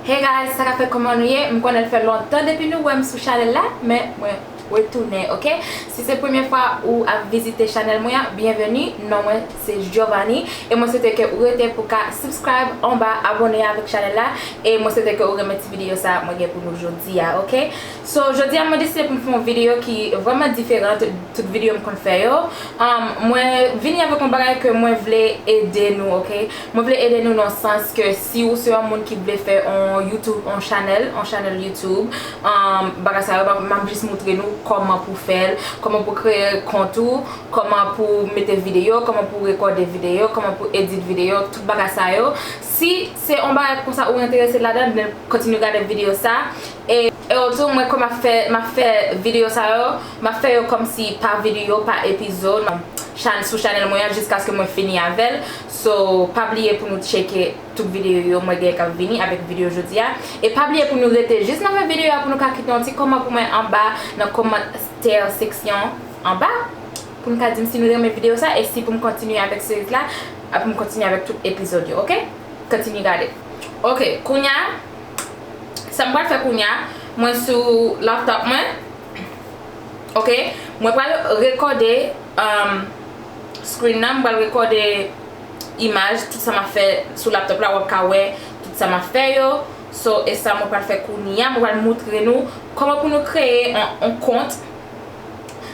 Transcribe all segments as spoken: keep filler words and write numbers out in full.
Hey guys, sa k ap fèt, kòman nou ye? M konnen l fè lontan depi nou wè m sou chanèl la, men mwen retounen, oke? Si se premye fwa ou ap vizite chanèl mwen an, byenveni. Non mwen se Giovanni, e mwen swete ke ou rete pou ka subscribe anba, abòne avèk chanèl la, e mwen swete ke ou renmen ti videyo sa mwen gen pou nou jodi a, oke? So, jodi a mwen deside pou m fè yon videyo ki vrèman diferan de tout videyo m konn fè yo. Um, mwen vini avèk yon bagay ke mwen vle ede nou, oke? Mwen vle ede nou nan sans ke si ou se yon moun ki vle fè on YouTube, on chanèl, on chanèl YouTube, um, bagay sa yo, m ap, m ap jis moutre nou kòman pou fè l, kòman pou kreye kont ou, kòman pou mete videyo, kòman pou rekòde videyo, kòman pou edit videyo, tout bagay sa yo. Si se on bagay konsa ou enterese ladan, then kontinye gade videyo sa. E, e tou, mwen, kòm m ap fè, m ap fè videyo sa yo, m ap fè yo kòmsi pa videyo, pa epizòd, chan-, sou chanèl mwen an, jiskaske mwen fini avè l. So, pa bliye pou nou tcheke tout videyo yo mwen gen k ap vini avèk videyo jodi a. E pa bliye pou nou rete jis nan fen videyo a pou nou ka kite yon ti kòmantè pou mwen anba, nan kòmantè seksyon anba, pou nou ka di m si nou renmen videyo sa e si pou m kontinye avèk series la, pou m kontinye avèk tout epizòd yo, oke? Kontinye gade. Oke, kounye a, sa m pral fè kounye a, mwen sou laptop mwen. Oke, mwen pral rekòde, um, screen nan, mwen pral rekòde imaj, tout sa m ap fè sou laptop la, w ap ka wè tout sa m ap fè yo. So, e sa mwen pral fè kounye a, mwen pral moutre nou kòman pou nou kreye on, on kont.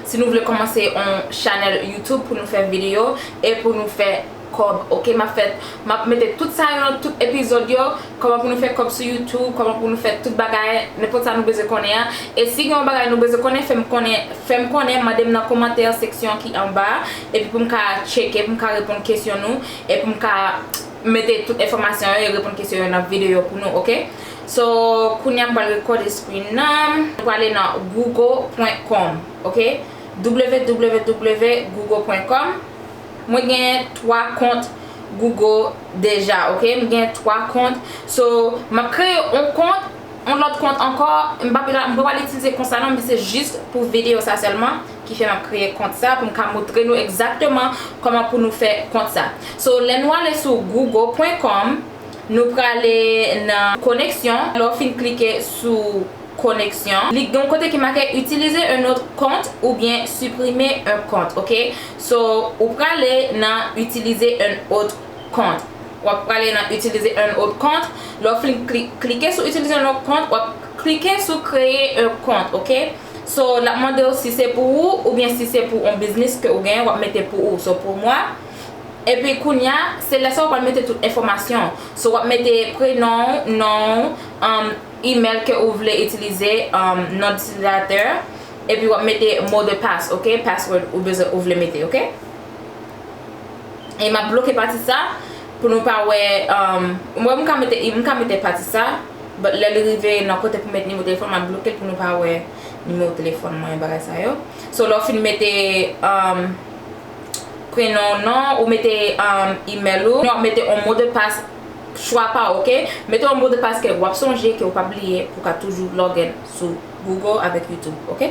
Si nou vle kòmanse on chanèl YouTube pou nou fè videyo e pou nou fè kòb, oke? M ap fè, m ap mete tout sa yo nan tout epizòd yo, kòman pou nou fè kòb sou YouTube, kòman pou nou fè tout bagay, nenpòt sa nou bezwen konnen an. E si gen yon bagay nou bezwen konnen, fè m konnen, fè m konnen, mande m nan kòmantè seksyon ki anba, epi pou m ka tcheke, pou m ka reponn kesyon nou, e pou m ka mete tout enfòmasyon yo e reponn kesyon yo nan videyo pou nou, oke? So, kounye a m pral rekòde screen nan. Nou prale nan google pwen kòm, oke? W W W google pwen kòm. Mwen gen twa kont Google deja, oke? M gen twa kont. So, m ap kreye yon kont, yon lòt kont ankò. M pa pral, m pa pral itilize kont sa non, men se jis pou videyo sa sèlman ki fè m ap kreye kont sa, pou m ka moutre nou egzakteman kòman pou nou fè kont sa. So, lè nou ale sou google pwen kòm, nou prale nan koneksyon. Lè w fin klike sou koneksyon, li gen yon kote ki make utiliser un autre compte ou bien supprimer un compte, oke? So, ou prale nan utiliser un autre compte. W ap prale nan utiliser un autre compte. Lè w fin kli-, klike sou utiliser un autre compte, w ap klike sou créer un compte, oke? So, l ap mande w si se pou ou oubyen si se pou yon biznis ke ou genyen, w ap mete pou ou. So, pour moi. Epi kounye a, se lè sa w pral mete tout enfòmasyon. So, w ap mete prenon, non, um, email ke ou vle itilize, um, non itilizatè, epi w ap mete mot de passe, oke? Password ou bezwen, ou vle mete, oke? E m ap bloke pati sa pou nou pa wè, um, mwen, m ka mete, m ka mete pati sa, but lè li rive nan kote pou met nimewo telefòn, m ap bloke l pou nou pa wè nimewo telefòn mwen, bagay sa yo. So, lè w fin mete, um, prenon, non, ou mete, um, email ou, w ap mete yon mot de passe chwa pa w, oke? Mete yon mot de passe ke w ap sonje, ke w p ap bliye, pou w ka toujou log in sou Google avèk YouTube, oke?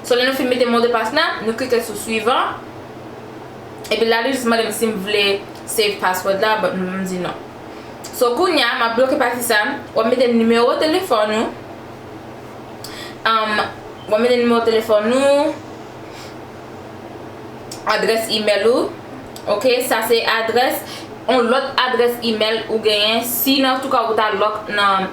So, lè nou fin mete mot de passe la, nou klike sou suivant. Epi la, li jis mande m si m vle save password la, but m, m di non. So, kounye a, m ap bloke pati sa. W ap mete nimewo telefòn ou. Um, w ap mete nimewo telefòn ou, adrès email ou. Oke, sa se adrès, yon lòt adrès email ou genyen. Si nan tou ka ou ta log nan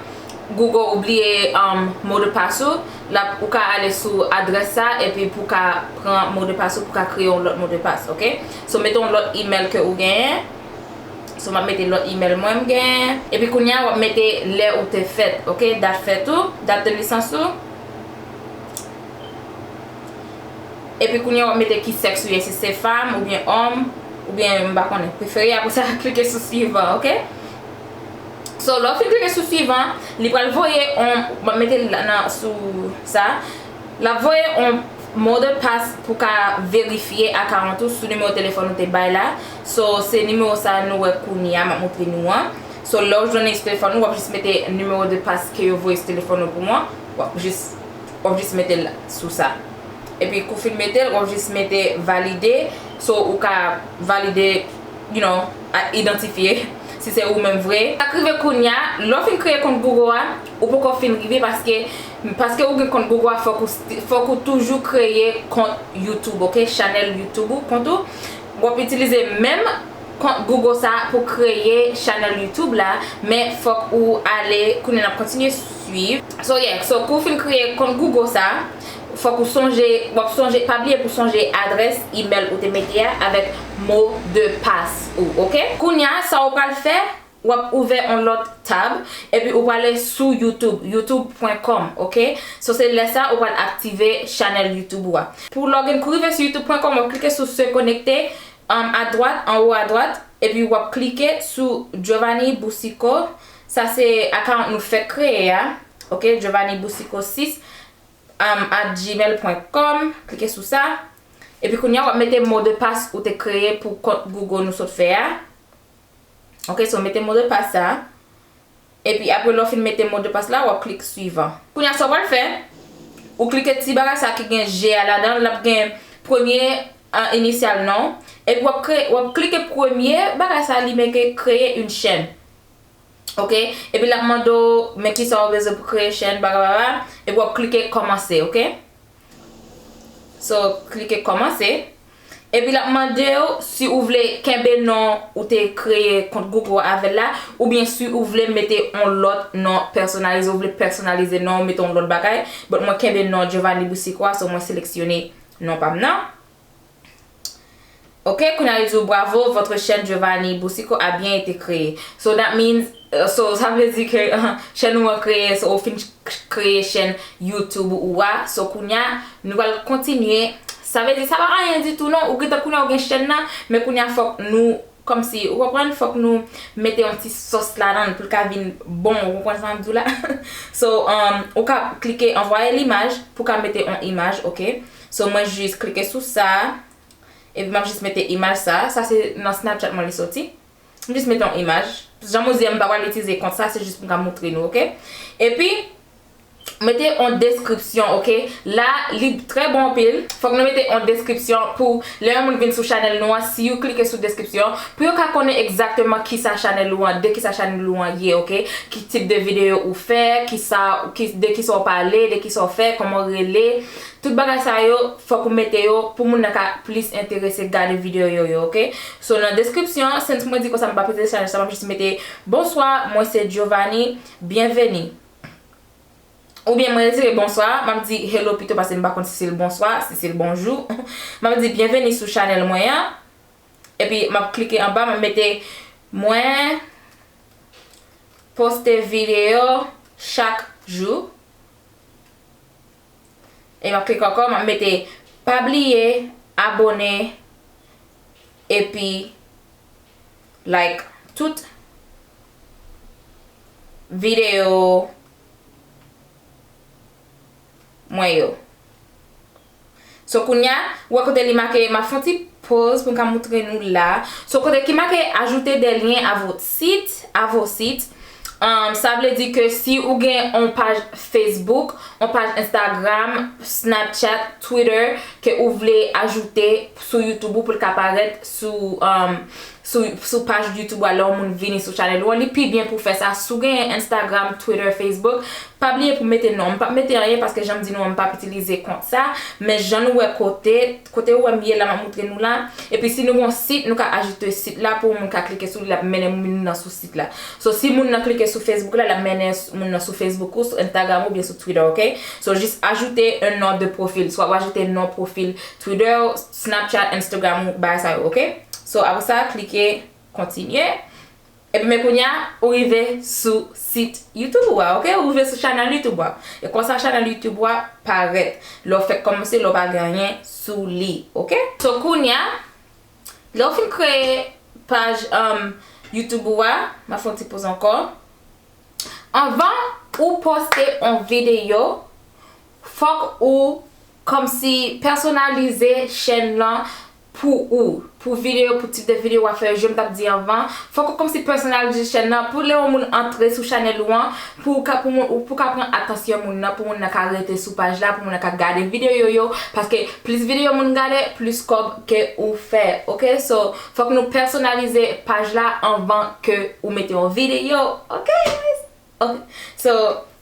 Google ou bliye, um, mot de passe ou, l ap, ou ka ale sou adrès sa, epi pou ka pran mot de passe ou, pou ka kreye yon lòt mot de passe, oke? So, mete yon lòt email ke ou genyen. So, m ap mete lòt email mwen m genyen. Epi kounye a, w ap mete lè ou te fèt, oke? Dat fèt ou, dat de nesans ou. Epi kounye a, w ap mete ki sèks ou ye, si se fanm oubyen òm, oubyen m pa konnen, prefere. Apre sa, klike sou suivant, oke? So, lè w fin klike sou suivant, li pral voye yon, m ap mete l la, nan, sou sa. L ap voye yon mot de passe pou ka verifye account ou sou nimewo telefòn ou te bay la. So, se nimewo sa nou wè kounye a, m ap montre nou an. So, lè w jwenn li sou telefòn ou, w ap jis mete nimewo de passe ke yo voye sou telefòn ou pou mwen. W ap jis, w ap jis mete l sou sa. Epi, kou w fin mete l, w ap jis mete valide. So, ou ka valide, you know, a, idantifye. Si se ou menm vre. Sa k rive kounye a, lè w fin kreye kont Google a, ou poko fin rive paske, paske ou gen kont Google a, fòk ou sti-, fòk ou toujou kreye kont YouTube, ok? Chanèl YouTube ou, kont ou. W ap itilize menm kont Google sa pou kreye chanèl YouTube la, men fòk ou ale, kounye a n ap kontinye swiv. So, yeah, so, kou w fin kreye kont Google sa, fòk ou sonje, w ap sonje, pa bliye pou sonje adrès email ou te mete a avèk mo de passe ou, ok? Kounye a, sa ou pral fè, w ap ouvè yon lòt tab, epi ou prale sou YouTube, youtube point com, ok? So, se lè sa ou pral aktive chanèl YouTube ou a. Pou login, kou rive sou youtube point com, w ap klike sou se connecter, um, adwat, anwo adwat, epi w ap klike sou Giovanni Boucicault. Sa se account nou fèk kreye a, ok? Giovanni Boucicault six, um, at gmail point com. Klike sou sa. Epi kounye a, w ap mete mo de passe ou te kreye pou kont Google nou sot fè a. Ok, so mete mo de passe sa. Epi apre lè w fin mete mo de passe la, w ap klik suivant. Kounye a sa w pral fè, ou klike ti bagay sa ki gen je a ladan l, l ap gen premye, ah, inisyal non. Epi w ap kreye, w ap klike premye bagay sa li make créer une chaîne. Ok? Epi l ap mande w, men kisa w bezwen pou kreye chèn, bagay, bagay. Epi w ap klike kòmanse, ok? So, klike kòmanse. Epi l ap mande w si ou vle kenbe non ou te kreye kont Google avè l la, oubyen si ou vle mete yon lòt non pèsonalize, ou vle pèsonalize non, mete yon lòt bagay. But mwen kenbe non Giovanni Boucicault a, so mwen seleksyone non pa m nan. Ok, kounye a li di w, bravo, votre chaîne Giovanni Boucicault a bien été créée. So that means, uh, so sa vle di ke, uh, chèn ou an kreye, so ou fin k-, kreye chèn YouTube ou a. So kounye a, nou pral kontinye. Sa vle di, sa pa anyen ditou non, ou gentan kounye a ou gen chèn nan, men kounye a fòk nou, kòmsi, ou konprann, fòk nou mete yon ti sòs ladan l pou l ka vin bon, ou konprann sa m di w la? So, um, ou ka klike envoyer l'image pou ka mete yon imaj, ok? So, mwen jis klike sou sa. Epi m ap jis mete imaj sa. Sa se nan Snapchat mwen li soti. M jis mete yon imaj. Jan m di a, m pa pral itilize kont sa, se jis pou m ka montre nou, ok? Epi, mete yon deskripsyon, ok? La, li trè bon anpil. Fòk nou mete yon deskripsyon pou lè yon moun vin sou chanèl nou an, si yo klike sou deskripsyon, pou yo ka konnen egzakteman kisa chanèl ou an, de kisa chanèl ou an ye, ok? Ki tip de videyo ou fè, kisa, ki, de kisa w pale, de kisa w fè, kòman w rele. Tout bagay sa yo, fòk ou mete yo pou moun nan ka plis enterese gade videyo yo, yo, ok? So, nan deskripsyon, since mwen di konsa m pa peze chanèl sa, m ap jis mete, "Bonswa, mwen se Giovanni, byenveni." Oubyen mwen retire bonswa, m ap di hello pito paske m pa konn si se l bonswa, si se l bonjou. M ap di, "Byenveni sou chanèl mwen an." Epi m ap klike anba, m ap mete, "Mwen poste videyo chak jou." E m ap klike ankò, m ap mete, "Pa bliye abone epi like tout videyo mwen yo." So, kounye a, ou wè kote li make, m ap fè yon ti pause pou m ka montre nou la. So, kote ki make ajouter des liens à votre site, à vos sites, um, sa vle di ke si ou gen yon paj Facebook, yon paj Instagram, Snapchat, Twitter, ke ou vle ajoute sou YouTube ou pou l ka parèt sou, um, sou, sou paj YouTube ou a, lè yon moun vini sou chanèl ou an, li pi byen pou fè sa. Si w genyen Instagram, Twitter, Facebook, pa bliye pou mete non. M p ap mete anyen paske jan m di nou an, m p ap itilize kont sa. Men jan nou wè kote, kote ou wè m ye la, m ap montre nou la. Epi si nou gen yon sit, nou ka ajoute sit la pou moun ka klike sou li, l ap mennen moun nan sou sit la. So, si moun nan klike sou Facebook la, l ap mennen s-, moun nan sou Facebook ou, sou Instagram ou byen sou Twitter, ok? So, jis ajoute un nom de profil. Swa w ajoute non pwofil Twitter, Snapchat, Instagram ou, bagay sa yo, ok? So, apre sa, klike kontinye. Epi men kounye a, ou rive sou sit YouTube ou a, ok? Ou rive sou chanèl YouTube ou a. E konsa chanèl YouTube ou a parèt. Lè w fèk kòmanse, lè w pa gen anyen sou li, ok? So kounye a, lè w fin kreye paj, um, YouTube ou a, m ap fè yon ti poz ankò. Anvan ou poste yon videyo, fòk ou kòmsi pèsonalize chèn lan pou ou. pou videyo, pou tip de videyo w ap fè yo, jan m t ap di anvan, fòk ou kòmsi pèsonalize chèn nan, pou lè yon moun antre sou chanèl ou an, pou w ka, pou moun, pou w ka pran atansyon moun nan, pou moun nan ka rete sou paj la, pou moun nan ka gade videyo yo, paske plis videyo moun gade, plis kòb ke ou fè, oke? So, fòk nou pèsonalize paj la anvan ke ou mete yon videyo, oke, guys? Ok. So,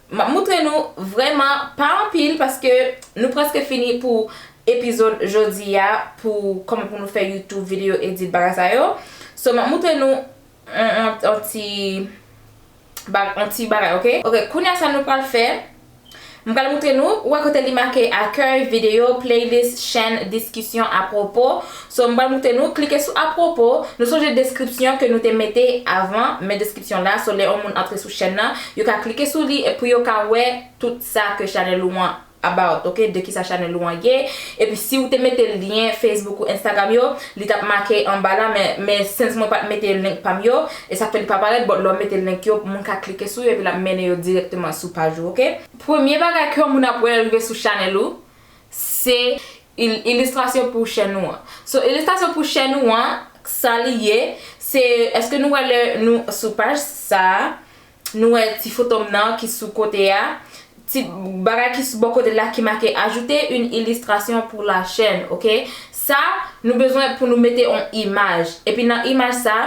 m ap moutre nou vrèman pa anpil paske nou prèske fini pou epizòd jodi a, pou kòman pou nou fè YouTube videyo edit bagay sa yo. So, m ap moutre nou on, on, on ti ba-, on ti bagay, ok? Ok, kounye a sa nou pral fè, m pral moutre nou, ou wè kote li make akèy, videyo, playlist, chèn, diskisyon, apwopo. So, m pral moutre nou, klike sou apwopo, nou sonje deskripsyon ke nou te mete avan, men deskripsyon la, so lè yon moun antre sou chèn nan, yo ka klike sou li e pou yo ka wè tout sa ke chanèl ou an about, ok, de kisa chanèl ou an ye. Epi si ou te mete lyen Facebook ou Instagram yo, li t ap make anba la, men, men since mwen pa t mete link pa m yo, e sa k fè li pa parèt, but lè w mete link yo, moun ka klike sou yo epi l ap mennen yo dirèkteman sou paj ou, ok? Premye bagay ke yon moun ap wè lè l rive sou chanèl ou, se il-, ilistrasyon pou chèn ou an. So, ilistrasyon pou chèn ou an, sa li ye, se, èske nou wè lè nou sou paj sa a, nou wè ti foto m nan ki sou kote a, ti bagay ki sou bò kote la ki make ajouter une illustration pour la chaîne, ok? Sa, nou bezwen pou nou mete yon imaj. Epi nan imaj sa,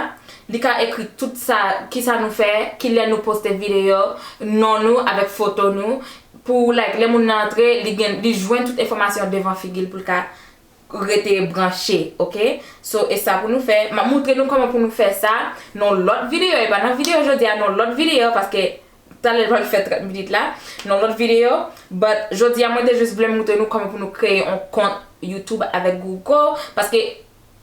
li ka ekri tout sa, kisa nou fè, kilè nou poste videyo, non nou avèk foto nou. Pou, like, lè moun nan antre, li gen, li jwenn tout enfòmasyon devan figi l pou l ka rete branche, ok? So, e sa pou nou fè. M ap moutre nou kòman pou nou fè sa nan lòt videyo. E pa nan videyo jodi a, nan lòt videyo, paske talè l pral fè trant minit la, nan lòt videyo. But, jodi a, mwen te jis vle moutre nou kòman pou nou kreye yon kont YouTube avèk Google. Paske,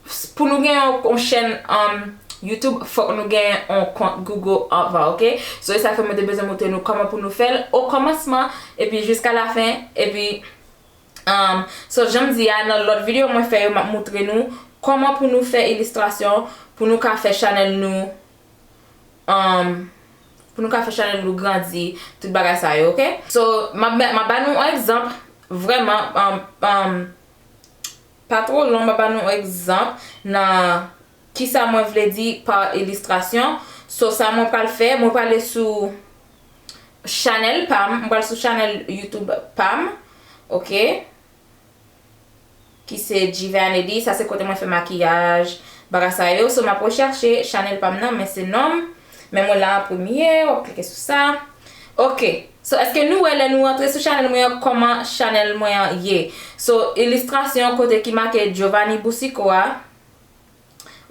s-, pou nou gen yon, yon chèn, um, YouTube, fòk nou gen yon kont Google anvan, ok? So, e sa fè mwen te bezwen moutre nou kòman pou nou fè l o kòmansman, epi jiska la fen, epi, um, so, jan m di a, nan lòt videyo mwen fè yo, m ap moutre nou kòman pou nou fè ilistrasyon, pou nou ka fè chanèl nou, um, pou nou ka fè chanèl nou grandi, tout bagay sa yo, ok? So, m ap, m ap ba nou yon egzanp, vrèman, um, um, pa twò long, m ap ba nou yon egzanp nan kisa mwen vle di pa ilistrasyon. So, sa mwen pral fè, mwen prale sou chanèl pa m, mwen pral sou chanèl YouTube pa m, ok? Ki se Givanity, sa se kote mwen fè makiyaj, bagay sa yo. So, m ap rechèche chanèl pa m nan, men se non m. Men mwen la an premye, w ap klike sou sa. Ok. So, èske nou wè lè nou antre sou chanèl mwen an, kòman chanèl mwen an ye? So, ilistrasyon kote ki make Giovanni Boucicault a.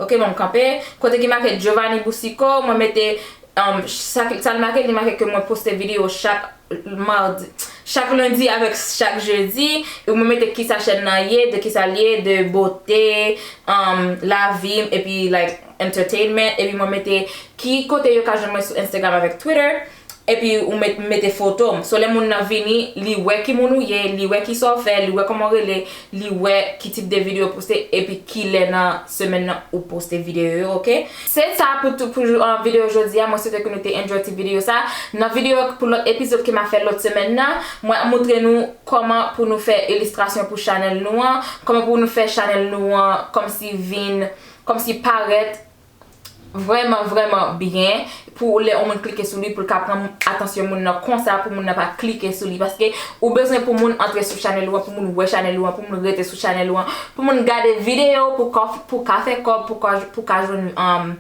Ok, bon, m kanpe. Kote ki make Giovanni Boucicault, mwen mete, um, sa, sa l make, li make ke mwen poste videyo chak madi, chak lendi avèk chak jedi. E mwen mete kisa chèn nan ye, de kisa l ye, de bote, um, lavi m, epi, like, entertainment. Epi mwen mete ki kote yo ka jwenn mwen sou Instagram avèk Twitter. Epi ou met, mete foto m. So, lè moun nan vini, li wè ki moun ou ye, li wè kisa w fè, li wè kòman w rele, li wè ki tip de videyo w poste, epi kilè nan semèn nan ou poste videyo yo, ok? Se sa pou tou, pou jou, uh, videyo jodi a. Mwen swete ke nou te enjoy ti videyo sa. Nan videyo pou lòt epizòd ke m ap fè lòt semèn nan, mwen ap moutre nou kòman pou nou fè ilistrasyon pou chanèl nou an, kòman pou nou fè chanèl nou an kòmsi vin, kòmsi parèt vrèman, vrèman byen, pou lè yon moun klike sou li, pou l ka pran atansyon moun nan konsa, pou moun nan pa klike sou li, paske ou bezwen pou moun antre sou chanèl ou an, pou moun wè chanèl ou an, pou moun rete sou chanèl ou an, pou moun gade videyo, pou ka, pou ka fè kòb, pou ka, pou ka jwenn, um,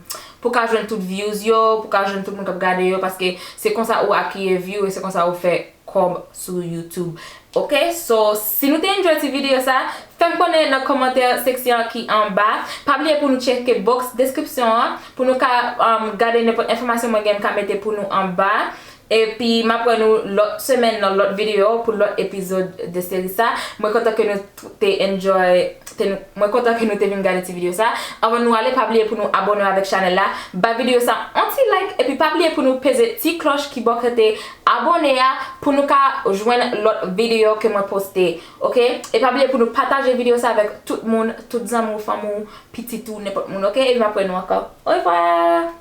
pou ka jwenn tout views yo, pou ka jwenn tout moun k ap gade yo, paske se konsa ou akire view e se konsa ou fè kòb sou YouTube. Ok, so, si nou te enjoy ti videyo sa, fè m konnen nan kòmantè seksyon ki anba. Pa bliye pou nou tcheke box description an, pou nou ka, um, gade nenpòt enfòmasyon mwen gen m ka mete pou nou anba. Epi, m ap wè nou lòt semèn nan lòt videyo pou lòt epizòd de seri sa. Mwen kontan ke nou t-, te enjoy, te nou, mwen kontan ke nou te vin gade ti videyo sa. Anvan nou ale, pa bliye pou nou abòne avèk chanèl la. Bay videyo sa yon ti like, epi pa bliye pou nou peze ti klòch ki bò kote abòne a pou nou ka jwenn lòt videyo ke mwen poste, ok? E pa bliye pou nou pataje videyo sa avèk tout moun, tout zanmi w, fanmi w, pitit ou, nenpòt moun, ok? Epi m ap wè nou ankò. Orevwa!